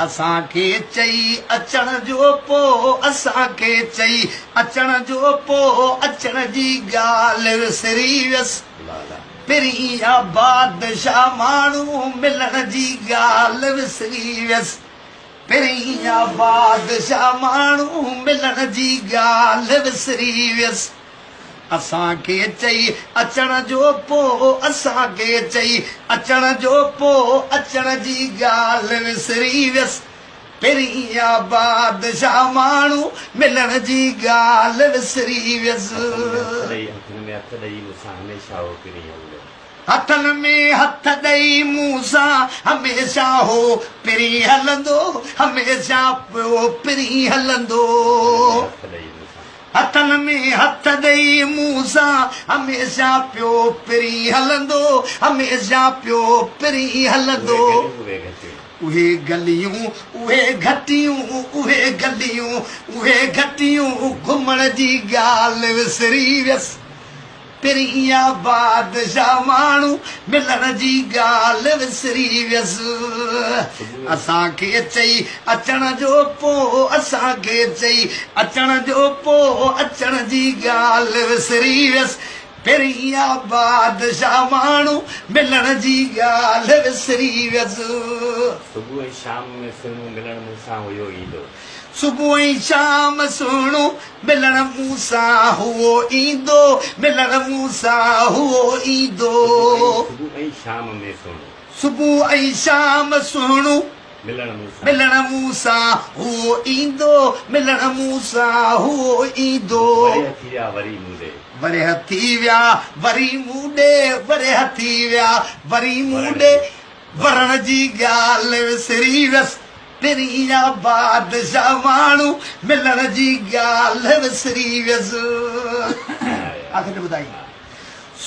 اسان کي چئي اچڻ جو پو اسان کي چئي اچڻ جو پو اچڻ جي ڳالهه وسري ويس پرين آ بادشاهه ماڻهو ملڻ جي ڳالهه وسري ويس پرين آ بادشاهه ماڻهو ملڻ جي ڳالهه وسري ويس. اسان کي چئي اچڻ جو پو اسان کي چئي اچڻ جو پو اچڻ جي ڳالهه وسري ويس پرين آ بادشاهه ماڻهو ملڻ جي ڳالهه وسري ويس. هٿن ۾ هٿ ڏئي مون سان هميشه هو پرين هلندو. هٿن ۾ هٿ ڏئي مون سان هميشه هو پرين هلندو هميشه پيو پرين هلندو. هٿن ۾ هٿ ڏئي مون سان هميشه پيو پرين هلندو هميشه پيو پرين هلندو. اهي گليون اهي گهٽيون اهي گليون اهي گهٽيون گهمڻ جي ڳالهه وسري ويس. پرين آ بادشاهه ماڻهو ملڻ جي ڳالهه وسري ويس. اسان کي چئي اچڻ جو پو اسان کي چئي اچڻ جو پو اچڻ جي ڳالهه وسري ويس. پرين آ بادشاهه ماڻهو ملڻ جي ڳالهه وسري ويس. صبح ۽ شام ۾ سهڻو ملڻ مون سان هيو ايندو. صبح ۽ شام سهڻو ملڻ مون سان هئو ايندو ملڻ مون سان هئو ايندو. صبح ۽ شام ۾ سهڻو. صبح ۽ شام سهڻو ملڻ مون سان. ملڻ مون سان هئو ايندو ملڻ مون سان هئو ايندو. ورهيه ٿي ويا وري مون ڏي. ورهيه ٿي ويا وري مون ڏي ورهيه ٿي ويا وري مون ڏي ورڻ جي ڳالهه وسري ويس. پرين آ بادشاهه ماڻهو ملڻ جي ڳالهه وسري ويس. آخر ۾ ٻڌائين.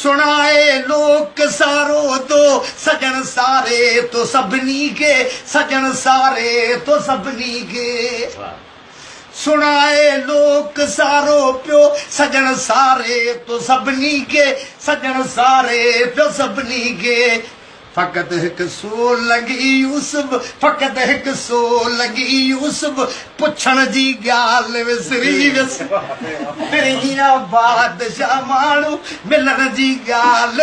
سڻائي لوڪ سارو تو سڄڻ ساري تو سڀني کي سڄڻ ساري تو سڀني کي. سڻائي لوڪ سارو پيو سڄڻ ساري تو سڀني کي سڄڻ ساري پيو سڀني کي. فقط هڪ سو لنگهي يوسف فقط هڪ سو لنگهي يوسف پڇڻ جي ڳالهه وسري ويس پرين آ بادشاهه ماڻهو ملڻ جي ڳالهه.